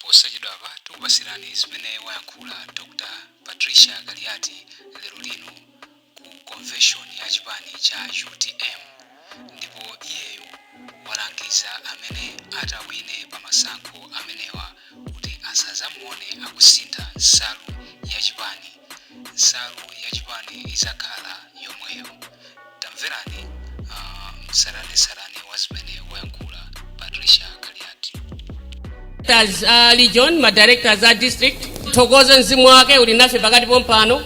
Posachedwapa tikupasirani zimene wayankhula Dr Patricia Kaliati lero lino ku convention ya chipani cha utm ndipo iyeyu walangiza amene atawine pa masankho amenewa kuti asazamuone akusintha nsalu ya chipani. Nsalu ya chipani izakhala yomweyo. Tamverani mtsatanetsatane wa zimene wayankhula Patricia Kaliati. Directors a region, ma directors a district, thokoze mzimu wake uli nafe pakati pompano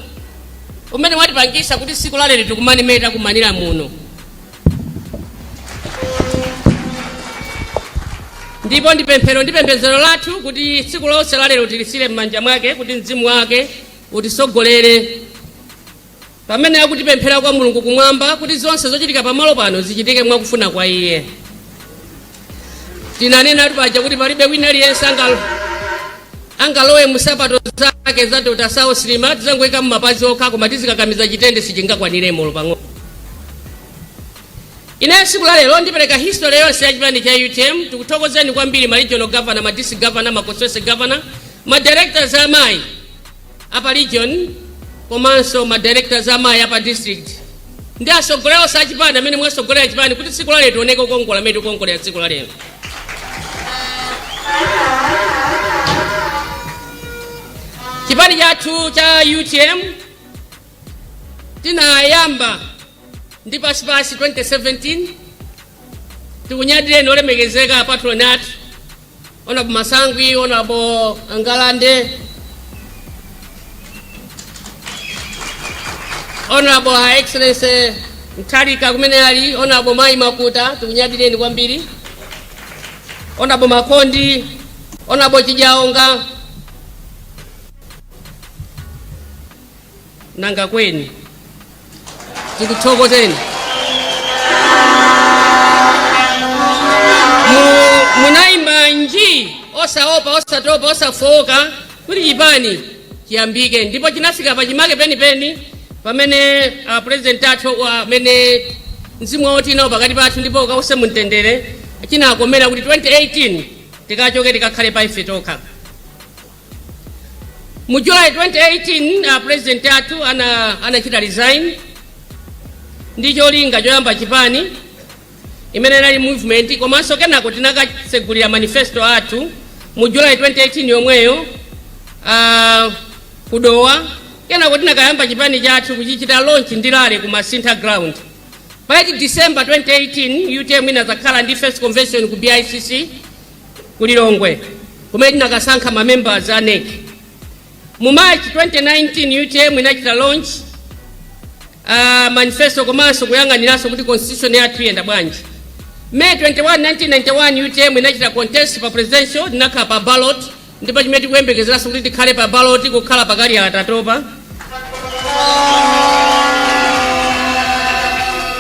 umene watipangisa kuti tsiku la lero tikumane mmene takumanira muno. Ndipo ndi pemphero ndi pembedzero lathu kuti tsiku lonse la lero tilisire m'manja mwake, kuti mzimu wake utisogolere pamene akutipemphera kwa Mulungu kumwamba kuti zonse zochitika pamalo pano zichitike mwakufuna kwa iye. Tinanena paja kuti palibe wina aliyense angalowe musapato zake za Dr. Saulos Chilima, tizangoyika mumapazi okha, koma tizikakamiza chitende sichingakwaniremo pang'ono. Ine tsiku la lero ndipereka history yonse ya chipani cha UTM. Tikuthokozeni kwambiri ma regional governor, ma district governor, ma constituency governor, ma directors amayi apa region komanso ma directors amayi apa district ndi atsogoleri onse achipani amene mwasogolera chipani kuti tsiku la lero tioneke kukongola amene tikukongolera tsiku la lero. Chipani chathu cha UTM tinayamba ndi pasipasi 2017. Tikunyadireni olemekezeka patron athu, Honorable Masangwi, Honorable Angalande, Honorable Her Excellency Mutharika kumene ali, Honorable Mai Makuta, tikunyadireni kwambiri, Honorable Makondi, Honorable Chijaonga, nanga kweni, tikuthokozeni. Munayima nji osaopa, osatopa, osafowoka kuti chipani chiyambike, ndipo chinafika pachimake penipeni pamene president athu amene mzimu wawo tinawo pakati pathu ndipo ukause mumtendere, chinakomera kuti 2018 tikachoke tikakhale pa ife tokha. Mu July 2018 president athu anachita resign ndi cholinga choyamba chipani imene inali movement, komanso kenako tinakatsegulira manifesto athu mu July 2018 yomweyo kudowa. Kenako tinakayamba chipani chathu kuchichita launch ndi rally ku Masintha ground. Pa 8 December 2018 UTM inadzakhala ndi first convention ku BICC ku Lilongwe kumene tinakasankha ma members a NEC. Mu March 2019 UTM inachita launch manifesto komanso kuyang'aniranso kuti constitution yathu iyenda bwanji. May 21 1991 UTM inachita contest pa presidential, tinakhala pa ballot, ndipo chimene tikuyembekezeranso kuti tikhale pa ballot, kukhala pakali atatopa,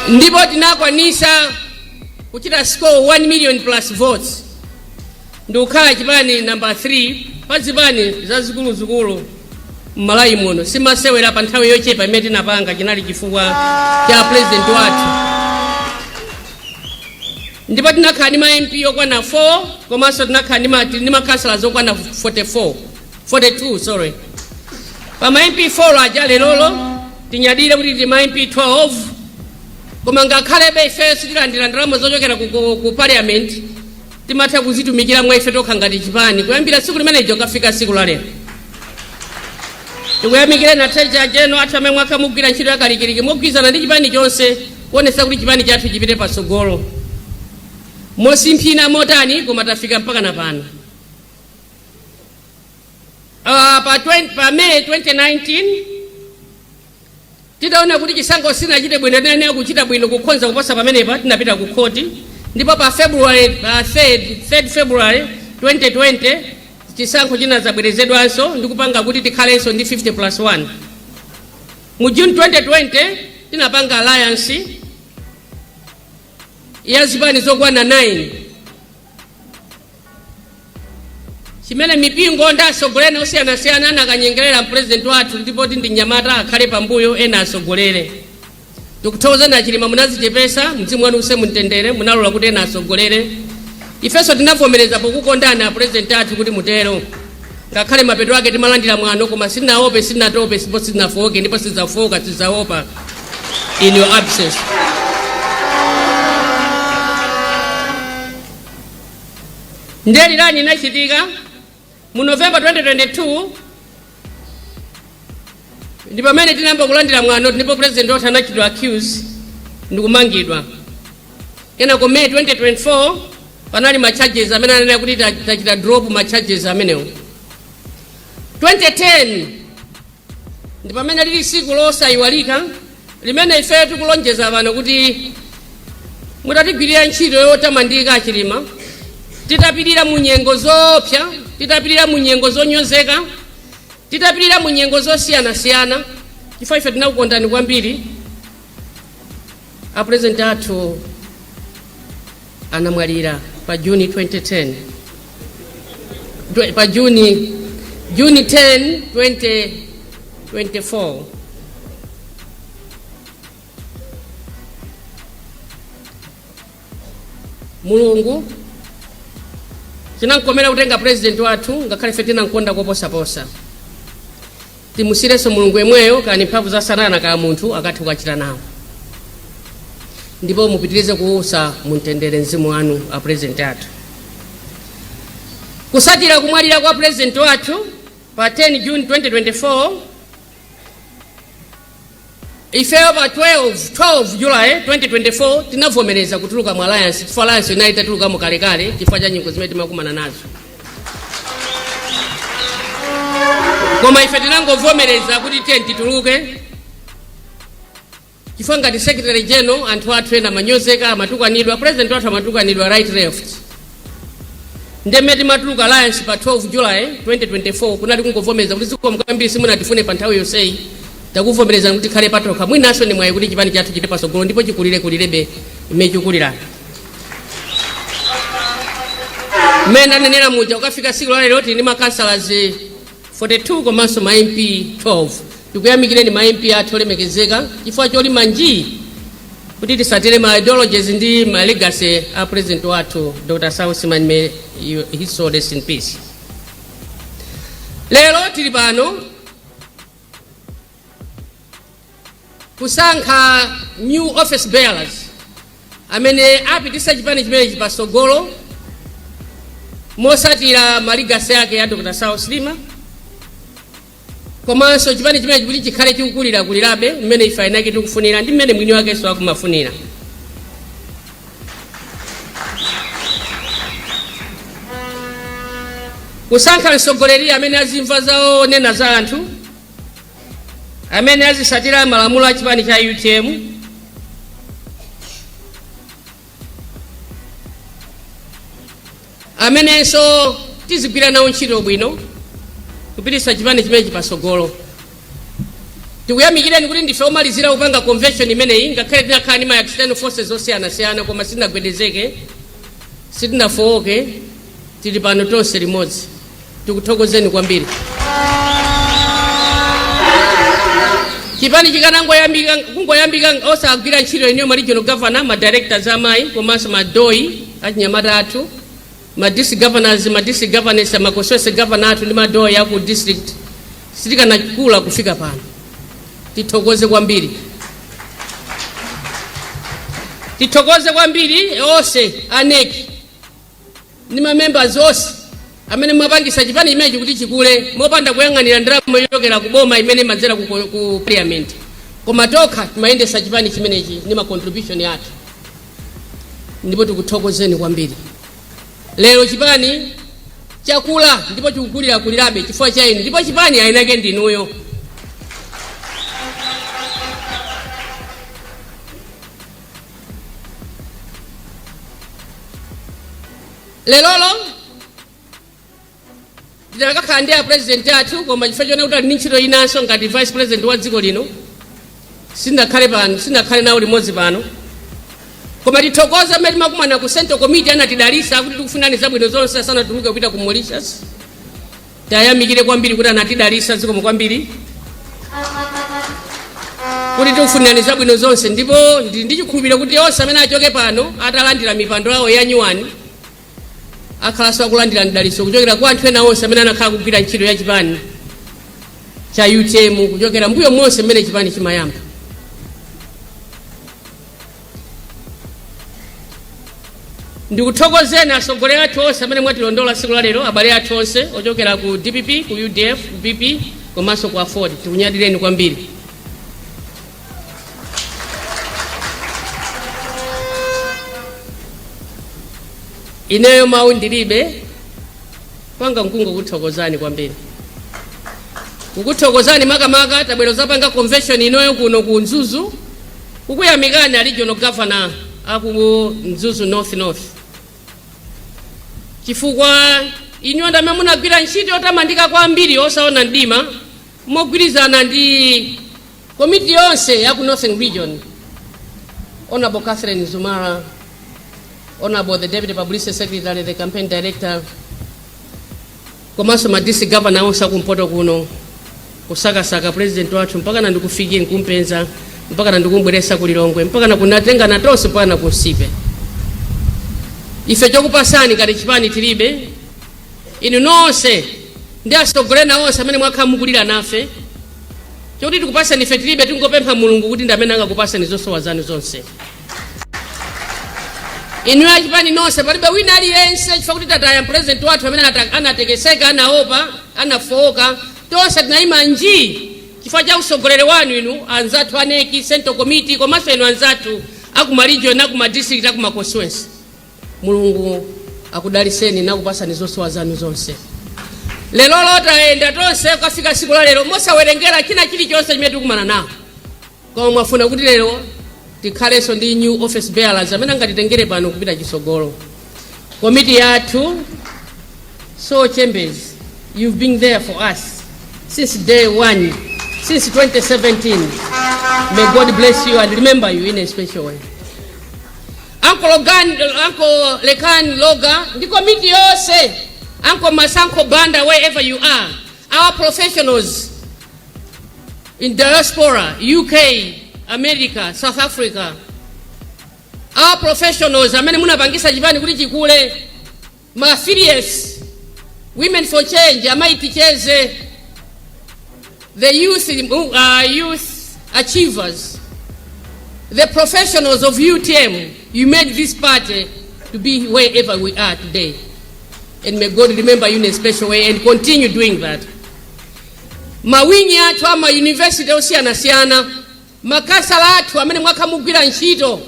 ndipo tinakwanisa kuchita score 1 million plus votes ndikukhala chipani number 3 pa zipani zazikuluzikulu m'Malawi muno. Simasewera pa nthawi yochepa imene tinapanga, chinali chifukwa cha president wathu. Ndipo tinakhala ndi ma MP okwana 4 komanso tinakhala ndi ma councillors okwana 44, 42, sorry. Pa ma MP 4 aja, lerolo tinyadire kuti tili ma MP 12, koma ngakhalebe ife sitilandira ndalama zochokera ku parliament, timatha kuzitumikira mwa ife tokha ngati chipani kuyambira tsiku limenejo kafika tsiku la lero. Tikuyamikire na treasurer general athu amene mwakhala mugwira ntchito yakalikiliki mogwirizana ndi chipani chonse kuonetsa kuti chipani chathu chipite patsogolo mosimphina motani, koma tafika mpaka na pano. Pa May 2019 titaona kuti chisankho sinachite bwino, tinayenera kuchita bwino kukhonza kuposa pamenepa, tinapita ku khoti, ndipo pa February, pa 3rd February 2020 chisankho chinadzabwerezedwanso ndi kupanga kuti tikhalenso ndi 50 plus 1. Mu June 2020 tinapanga alliance ya zipani zokwana 9 chimene mipingo ndi atsogoleri osiyanasiyana anakanyengerera president wathu, ndipo ti ndi mnyamata, akhale pambuyo ena atsogolere. Tikuthokozani Achilima, munazichepesa, mzimu wanu use mumtendere, munalola kuti ena atsogolere. Ifenso tinavomereza pokukondani a president athu kuti mutero, ngakhale mapeto ake timalandira mwano, koma sitinaope, sitinatope, ndipo sitinafoke, ndipo sitidzafoka, sitidzaopa in your absence. Ndiye rerun inachitika mu November 2022, ndi pamene tinayamba kulandira mwano, ndipo president wathu anachitidwa accuse ndikumangidwa. Kenako May 2024 panali ma charges amene ananena kuti tachita drop ma charges amenewo. 2010 ndi pamene lili siku losayiwalika limene ife tikulonjeza pano kuti mutatigwirira ntchito yotamandika Achilima, titapirira mu nyengo zoopsa, titapirira mu nyengo zonyozeka, titapirira mu nyengo zosiyanasiyana, chifukwa ife tinakukondani kwambiri. A president athu anamwalira pa Juni 2010, pa Juni 10 2024. Mulungu chinamkomera kutenga president wathu, ngakhale ife tinamkonda koposaposa. Timusirenso Mulungu yemweyo, kani mphamvu za Satana kaya munthu akathe kukachita nawo, ndipo mupitirize kuusa mumtendere mzimu wanu a president athu. Kusatira kumwalira kwa president wathu pa 10 June 2024, ifeyo pa 12 July 2024 tinavomereza kutuluka mu alliance, chifukwa alliance inali itatulukamo kalekale chifukwa cha nyengo zimene timakumana nazo. Koma ife tinangovomereza kuti tiye tituluke, chifukwa ngati secretary general anthu athu ena amanyozeka, amatukanidwa, president wathu amatukanidwa right, left. Ndeme timatuluka alliance pa 12 July 2024 kunali kungovomereza kuti zikomo kwambiri, simunatifune pa nthawi yonseyi, takuvomerezani kuti tikhale patokha. Mwinanso ni mwayi kuti chipani chathu chite pasogolo ndipo chikulire kulirebe imene chikulira. Mmene ndanenera muja, ukafika siku la lero tili ndi ma councillors 42 komanso ma MP 12. Tikuyamikireni ma MP athu olemekezeka chifukwa cholima njii kuti tisatire ma ideologies ndi ma legacy a president wathu Dr. Saulos Chilima, may his soul rest in peace. Lero tili pano kusankha new office bearers amene apitisa chipani chimenechi pasogolo mosatira ma legacy ake ya Dr. Saulos Chilima, komanso chipani chimenechi kuti chikhale chikukulira kulirabe mmene ife ainake tikufunira ndi mmene mwini wakenso akumafunira. Kusankha mtsogoleri amene azimva zaonena za anthu, amene azisatira malamulo a chipani cha UTM, amenenso tizigwira nawo ntchito bwino kupititsa chipani chimenechi pasogolo. Tikuyamikireni kuti ndife omalizira kupanga convention imeneyi, ngakhale tinakhala ndi ma external forces osiyanasiyana, koma sitinagwedezeke, sitinafowoke, tili pano tonse limodzi. Tikuthokozeni kwambiri. Chipani chikanangoyambika kungoyambika osagwira ntchito inuyo ma regional governor, ma directors amayi, komanso ma DOY achinyamata athu, ma district governors, ma district governors, ma constituency governor athu ndi ma DOY aku district, sitikanakula kufika pano. Tithokoze kwambiri, tithokoze kwambiri onse a NEC ndi ma members onse amene mwapangisa chipani chimenechi kuti chikule mopanda kuyang'anira ndalama yochokera ku boma imene imadzera ku parliament, koma tokha timayendesa chipani chimenechi ndi ma contribution athu, ndipo tikuthokozeni kwambiri. Lero chipani chakula ndipo chikukulira kulirabe chifukwa cha inu, ndipo chipani ainake ndinuyo. Lerolo tinakakhala ndi a president athu, koma chifukwa chona kuti ali ndi ntchito inanso ngati vice president wa dziko lino, sinakhale pano, sinakhale nawo limodzi pano. Koma tithokoza mmene timakumana ku central committee, anatidalisa kuti tikufunani zabwino zonse asanatuluke kupita ku Mauritius. Tayamikire kwambiri kuti anatidalisa, zikomo kwambiri, kuti tikufunirani zabwino zonse, ndipo ndi chikhulupiriro kuti onse amene achoke pano atalandira mipando yawo ya nyuwani. Akhalanso akulandira mdaliso kuchokera kwa anthu ena onse amene anakhala kugwira ntchito ya chipani cha UTM kuchokera mbuyo monse mmene chipani chimayamba. Ndikuthokozeni atsogoleri athu onse amene mwatilondola tsiku la lero, abale athu onse ochokera ku DPP, ku UDF, ku PP komanso ku AFORD. Tikunyadireni kwambiri. Ineyo mawu ndilibe, kwanga nkungokuthokozani kwambiri, kukuthokozani makamaka tabwera zapanga convention inoyo kuno ku Mzuzu, kukuyamikani a regional governor aku Mzuzu North, chifukwa inuyo ndi amene munagwira ntchito yotamandika kwambiri osaona mdima, mogwirizana ndi komiti yonse ya ku Northern Region, Honorable Catherine Zumara, Honorable the Deputy Publicity Secretary, the Campaign Director, komanso ma district governor onse akumpoto kuno, kusakasaka president wathu mpaka na ndikufikire nkumpeza, mpaka na ndikumbweresa ku Lilongwe, mpaka na kunatengana tonse mpaka na ku Nsipe. Ife chokupasani ngati chipani tilibe. Inu nonse ndi atsogoleri onse amene mwakhala mukulira nafe, chokuti tikupasani ife tilibe. Tingopempha Mulungu kuti ndi amene angakupasani zosowa zanu zonse. Inu achipani nonse, palibe wina aliyense, chifukwa kuti tataya president wathu amene anatekeseka, anaopa, anafowoka, tonse tinayima nji chifukwa cha usogoleri wanu, inu anzathu a NEC, Central Committee, komanso inu anzathu akuma region, akuma district, akuma constituency. Mulungu akudaliseni nakupasani zosowa zanu zonse. Lero tayenda tonse kukafika siku la lero mosawerengera china chilichonse chimene tikukumana nawo, koma mwafuna kuti lero tikhalenso ndi new office bearers amene angatitengere pano kupita chisogolo. Komiti yathu, so Chambers, you've been there for us since day one, since 2017. May God bless you and remember you in a special way. Uncle Logan, Uncle Lekan Loga ndi komiti yonse, Uncle Masankho Banda, wherever you are, our professionals in diaspora, UK, America, South Africa, our professionals amene munapangisa chipani kuti chikule, ma affiliates, Women for Change, Amayi Ticheze, the youth achievers, the professionals of UTM, you made this party to be wherever we are today. And may God remember you in a special way and continue doing that. Ma wing athu ama university osiyanasiyana, makasala athu amene mwakhamugwira ntchito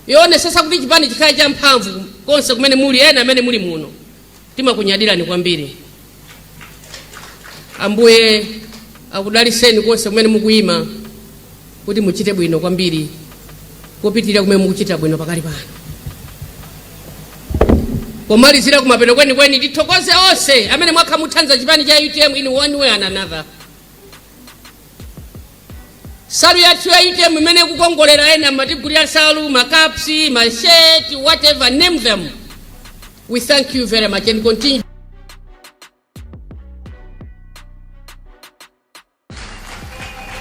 yoonetsetsa kuti chipani chikhale cha mphamvu konse kumene muli, ena amene muli muno, timakunyadirani kwambiri. Ambuye akudaliseni konse kumene mukuyima kuti muchite bwino kwambiri kupitirira kumene mukuchita bwino pakali pano. Pomalizira kumapeto kwenikweni, tithokoze onse amene mwakha muthandiza chipani cha UTM in one way and another. Salu yathu ya UTM imene kukongolera, ena matigulira salu, ma caps, ma shirt, whatever, name them, we thank you very much and continue.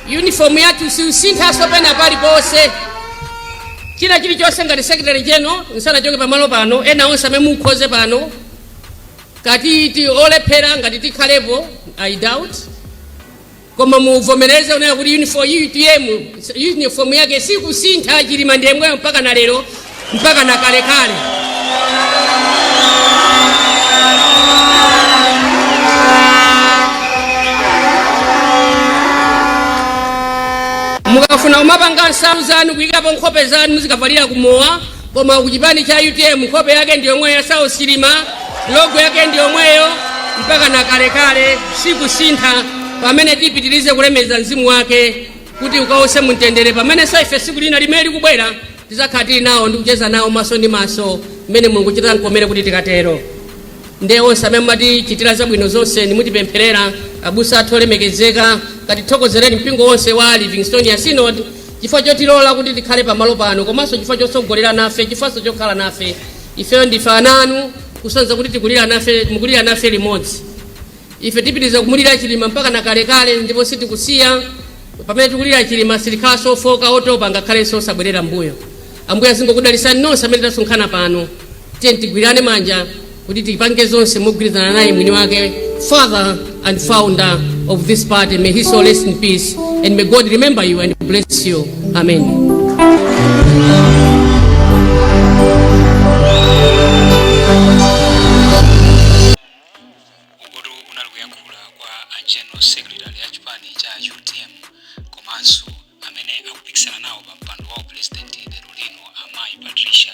Uniform yathu siusinthaso pena paliponse, china chilichonse. Ngati secretary general nsanachoke pamalo pano, ena onse amene mukhoze pano kati ti olephera ngati tikhalepo, I doubt, koma muvomereze unena kuti uniform UTM, uniform yake sikusintha. Chilima ndi yemweyo mpaka na lero, mpaka na kalekale. Mukafuna kumapanga nsalu zanu kuyikapo nkhope zanu, muzikavalira kumowa, koma kuchipani cha UTM nkhope yake ndi yomweyo ya Saulos Chilima, logo yake ndi yomweyo mpaka na kalekale, sikusintha, pamene tipitirize kulemeza mzimu wake kuti ukawose mumtendere, pamenenso ife siku lina limene likubwera tizakhala tili nawo ndi kucheza nawo maso ndi maso, mmene Mulungu chita nkomere kuti tikatero. Ndiye onse amene mumatichitira zabwino zonse, nimutipempherera, abusa athu olemekezeka, katithokozereni mpingo wonse wa Livingstonia Synod chifukwa chotilola kuti tikhale pamalo pano, komanso chifukwa chotsogolera nafe, chifukwanso chokhala nafe. Ifeyo ndife ana anu, kusonyeza kuti tikulira nafe, mukulira nafe limodzi. Ife tipitiriza kumulira Chilima mpaka na kalekale, ndipo sitikusiya. Pamene tikulira Chilima sitikhalanso ofoka, otopa, ngakhalenso osabwerera mbuyo. Ambuye azingokudalisani nonse amene tasonkhana pano. Tiye tigwirane manja. Kuti tipange zonse mogwirizana naye mwini wake, father and founder of this party. May his soul rest in peace and may God remember you and bless you. Amen. Ukotu unali kuyankhula kwa a general secretary a chipani cha UTM komanso amene akupikisana nawo pa mpando wa president lero lino, amayi Patricia.